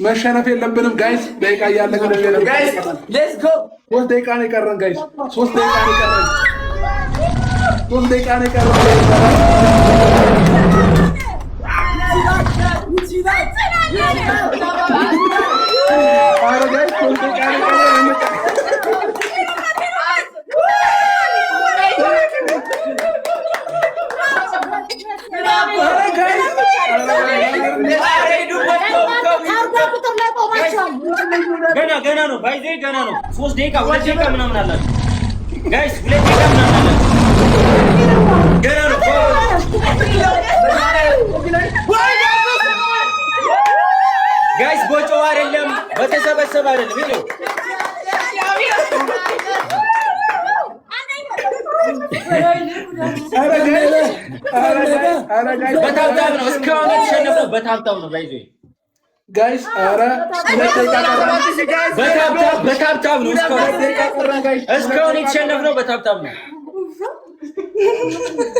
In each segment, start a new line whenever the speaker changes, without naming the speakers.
መሸነፍ የለብንም guys። ደቂቃ እያለቀ ነው።
Guys, let's go.
3 ደቂቃ ነው የቀረን guys። 3 ደቂቃ ነው የቀረን። 3 ደቂቃ ነው የቀረን። ኧረ guys፣ 3 ደቂቃ ነው የቀረን። ኧረ guys፣
ኧረ ሂዱበት፣ ተው፣ ተው።
ካርዳ ቁጥር ላይ ቆማችኋል።
ገና ገና ነው፣ by the way ገና ነው። 3 ደቂቃ፣ 2 ደቂቃ ምናምን አላችሁ guys፣ 2 ደቂቃ ምናምን አላችሁ። ገና ነው። Guys፣ በጨዋ አይደለም፣ በተሰበሰበ አይደለም። ይኸው።
ኧረ guys፣ ኧረ guys፣ ኧረ guys፣
በ tap tap ነው እስካሁን የተሸነፍነው፣ በ tap tap ነው by the way።
Guys፣ ኧረ 2 ደቂቃ ቀረን።
በ tap tap፣ በ tap tap ነው እስካሁን
2 ደቂቃ ቀረን guys።
እስካሁን የተሸነፍነው በ tap tap ነው።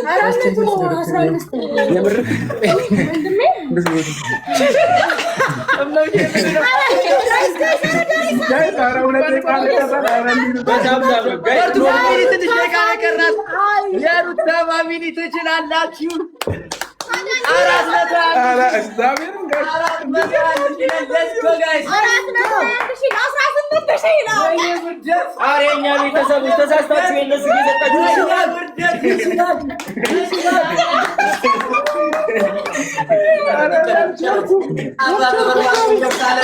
415።
Guys፣ ኧረ 2 ደቂቃ ነው የቀረን። ኧረ እንሂድ።
በ tap tap ነው guys።
የሩታ family፣ ትንሽ ደቂቃ ነው የቀራት። የሩታ family ትችላላችሁ። 401።
ኧረ እግዚአብሔርን guys።
401 ሺህ። Let's go, guys.
401 ሺህ፣ 18 ሺህ ነው።
ወይኔ ውርደት!
ኧረ የእኛ ቤተሰቦች፣ ተሳስታችሁ የእነሱ እየሰጣችሁ ነው።
ይችላል፣ ውርደት ይችላል፣ ይችላል።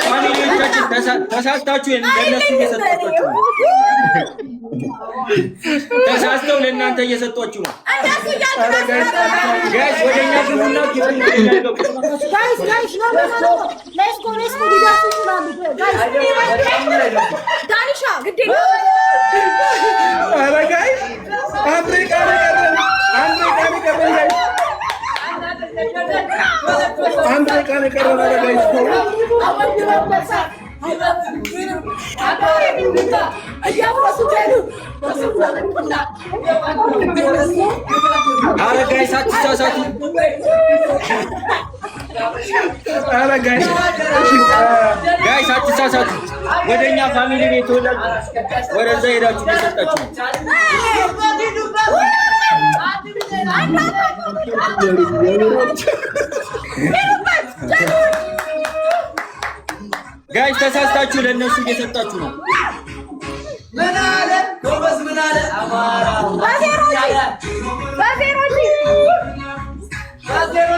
Family ዎቻችን፣ ተሳስታችሁ ለእነሱ እየሰጣችሁ ነው። ተሳስተው ለእናንተ እየሰጧችሁ ነው። Guys፣ ወደኛ ግቡና ግቡ፣ ወደኛ ግቡ።
Guys, guys, no, no, no, let's go, let's go። ሊደርሱ ይችላሉ። Guys፣ ዳኒሻ ግዴ።
ኧረ guys፣ 1 ደቂቃ ነው የቀረን። 1 ደቂቃ ነው የቀረን guys። 1 ደቂቃ ነው የቀረን። ኧረ guys፣ ተው።
ኧረ guys፣ አትሳሳቱ።
ኧረ guys፣ እሺ።
Guys፣ አትሳሳቱ። ወደኛ family ቤት ወዳጅ ወደዛ ሄዳችሁ እየሰጣችሁ ነው። Guys፣ ተሳስታችሁ ለእነሱ እየሰጣችሁ ነው።
ምን አለ ጎበዝ? ምን አለ አማራ?
በዜሮ በዜሮ በዜሮ።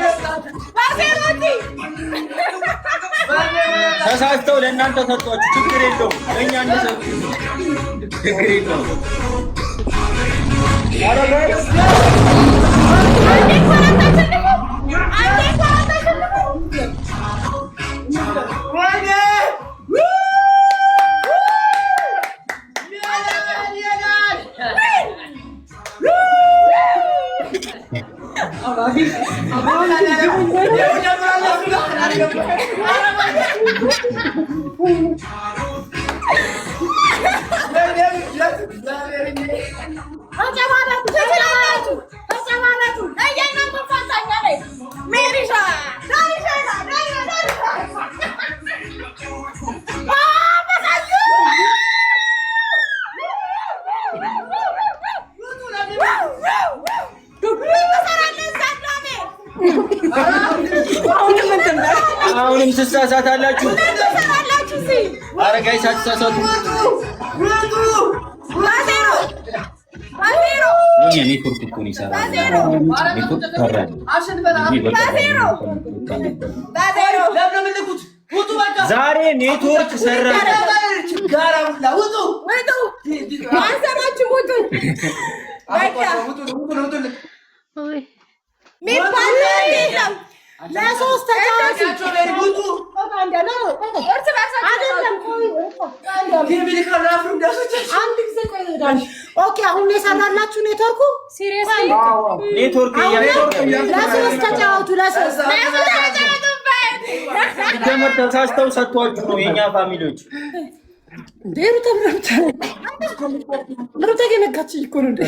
ተሳስተው ለእናንተ ሰጧችሁ። ችግር የለውም። ለእኛ እንሰጡ፣ ችግር የለውም።
ኧረ guys።
አንዴ እንኳን አታሸንፉም። አንዴ እንኳን አታሸንፉም።
ወይኔ! ይላል፣ ይላል።
ተጨማለቱ፣ ተጨማለቱ፣ ተጨማለቱ። ለእያንዳንዱ ፋንታኛ ላይ ሜሪሻ ዳኒሻ ዳኒሻ ዳኒሻ ባባሳዩ።
አሁንም ትሳሳታላችሁ። ኧረ guys፣ አትሳሳቱ። ኔትወርክ እኮ ነው ይሰራል። ኔትወርክ ሰራል። ዛሬ ኔትወርክ ሰራ።
ውጡ!
አንሰማችሁም። ውጡ ሚባል የለም። ለሶስት ተጫዋች አይደለም። አንድ ጊዜ ቆይ። Okay፣ አሁን የሰራላችሁ ኔትወርኩ።
ኔትወርክ።
ለሶስት ተጫወቱ። ለሶስት።
ሲጀመር ተሳስተው ሰጥቷችሁ ነው የኛ family ዎች።
እንዴ ሩታ፣ ሩታ የነካችኝ እኮ ነው እንዴ።